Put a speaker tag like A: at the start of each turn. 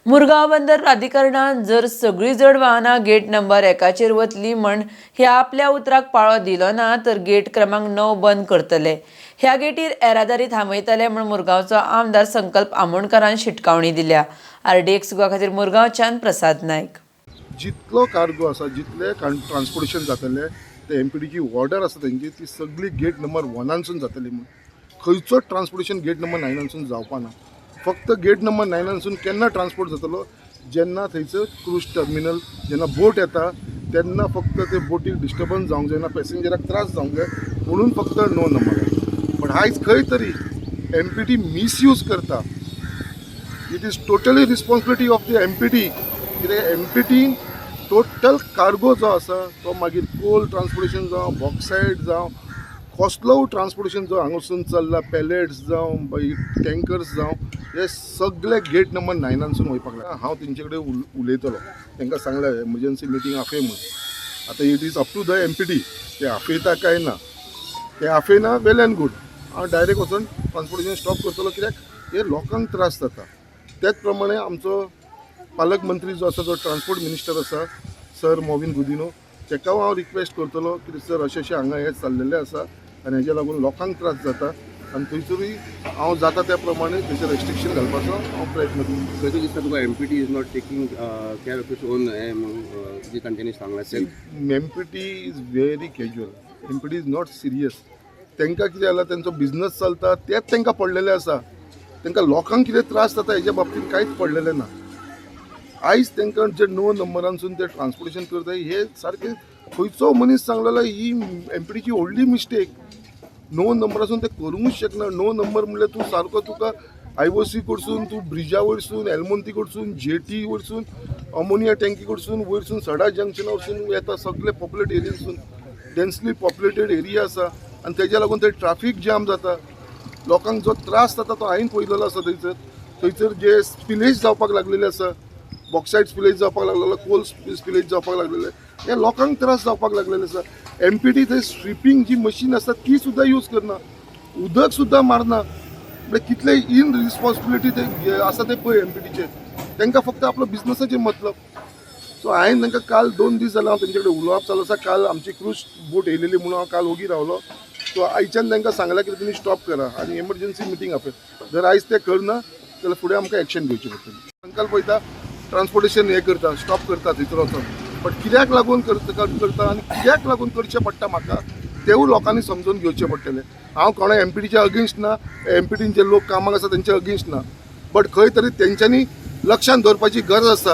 A: मुरगांव बंदर प्राधिकरणान जर सगळीं जड वाहनां गेट नंबर एकाचेर वतली म्हण ह्या आपल्या उतराक पाळो दिलो ना तर गेट क्रमांक 9 बंद करतले. ह्या गेटीर येरादारी थांबयतले म्हूण मुरगांवचो आमदार संकल्प आमोणकारान शिटकावणी दिल्या. आरडीएक्स गोवा खातीर मुरगांवच्यान प्रसाद नायक.
B: जितलो कार्गो आसा, जितले ट्रान्सपोर्टेशन जातलें, ते एमपीटीची ऑर्डर आसा तेंची, ती सगळी गेट नंबर वनानसून जातली म्हूण. खंयचोच ट्रान्सपोर्टेशन गेट नंबर नायनानसून जावपा ना. फक्त गेट नंबर नायनानसून केन्ना ट्रान्सपोर्ट जातलो? जेन्ना थंयसर क्रूज टर्मिनल, जेन्ना बोट येता तेन्ना. फक्त ते बोटीक डिस्टर्बन्स जावंक जायना, पॅसेंजराक त्रास जावंक जाय म्हणून फक्त णव नंबर. बट आयज खंय तरी एमपीटी मिसयूज करता. It is totally responsibility of the MPT, कित्याक एमपीटीन टोटल कार्गो जो आसा तो, मागीर कोल ट्रान्सपोर्टेशन जावं, बॉक्सायड जावं, कसलो ट्रान्सपोर्टेशन जो हांगासून चल्ला, पॅलेट्स जावं, मागीर टँकर्स जावं, हे सगळे गेट नंबर नायनानसून वयपाक लागला. हांव तेंचे कडेन उलयतलो. तांकां सांगलें एमर्जन्सी मिटींग आपय म्हूण. आतां it is up to the MPT, ते आपयता काय ना. ते आपयना, वेल अँड गूड. हांव डायरेक्ट वचून ट्रान्सपोर्टेशन स्टॉप करतलो, कित्याक हे लोकांक त्रास जाता. त्याच प्रमाणे आमचो पालकमंत्री जो आसा, जो ट्रान्सपोर्ट मिनिस्टर आसा, सर मॉविन गुदिनो, ताका हांव रिक्वेस्ट करतलो की सर, अशें अशें हांगा हें चल्लेलें आसा आनी हेज्या लागून लोकांक त्रास जाता आनी थंयसरूय हांव जाता त्या प्रमाणे थंयसर रेस्ट्रिक्शन घालपाचो हांव प्रयत्न करतलो.
C: खंय दिसता तुका MPT is not taking care of its own हें म्हणून जे तांच्यांनी सांगलां ते?
B: MPT is very casual. MPT is not serious. तांकां कितें जालां, तेंचो बिजनस चलता तेंच तांकां पडलेलें आसा. तांकां लोकांक कितें त्रास जाता हेज्या बाबतींत कांयच पडलेलें ना. आयज तांकां जे णव नंबरांसून ते ट्रान्सपोर्टेशन करता, हे सारकें खंयचो मनीस सांगलेलो, ही एमपीटीची व्हडली मिस्टेक. णव नंबरासून ते करूंकच शकना. णव नंबर म्हणल्यार तूं सारको तुका आयओसी कडसून, तूं ब्रिजा वयरसून, एलमोंती कडसून, जेटी वयरसून, अमोनिया टँकी कडसून, वयरसून सडा जंक्शना वरसून येता. सगळे पॉप्युलेट एरियासून, डेन्सली पॉप्युलेटेड एरिया आसा आनी तेज्या लागून ते ट्राफीक जाम जाता. लोकांक जो त्रास जाता तो हांवें पळयलेलो आसा. थंयसर थंयसर जे स्पिलेज जावपाक लागलेले आसा, बॉक्सायड स्पिलेज जावपाक लागलेलो, कोल स्पिलेज जावपाक लागलेले, हे लोकांक त्रास जावपाक लागलेले आसा. एमपीटी थंय स्ट्रिपींग जी मशीन आसा ती सुद्दां यूज करना, उदक सुद्दां मारना. म्हणजे कितले इनरिस्पॉन्सिबिलिटी ते आसा ते पळय एमपीटीचे. तांकां फक्त आपलो बिजनसाचे मतलब. सो हांवें तांकां काल, 2 दीस जाले हांव तेंचे कडेन उलोवप चालू आसा. काल आमची क्रूज बोट येयलेली म्हणून हांव काल ओगी रावलो. सो आयच्यान तांकां सांगलां की तुमी स्टॉप करा आनी एमर्जन्सी मिटींग आपय. जर आयज ते करना जाल्यार फुडें आमकां एक्शन घेवची पडटली. संकल्प वयता, ट्रान्सपोर्टेशन हें करता, स्टॉप करता थंयसर वचोन. बट कित्याक लागून करता करता आनी कित्याक लागून करचें पडटा म्हाका, तेवूय लोकांनी समजून घेवचें पडटलें. हांव कोणा एमपीटीच्या अगेन्स्ट ना, एमपीटीन जे लोक कामाक आसा तेंच्या अगेन्स्ट ना, बट खंय तरी तेंच्यांनी लक्षांत दवरपाची गरज आसा.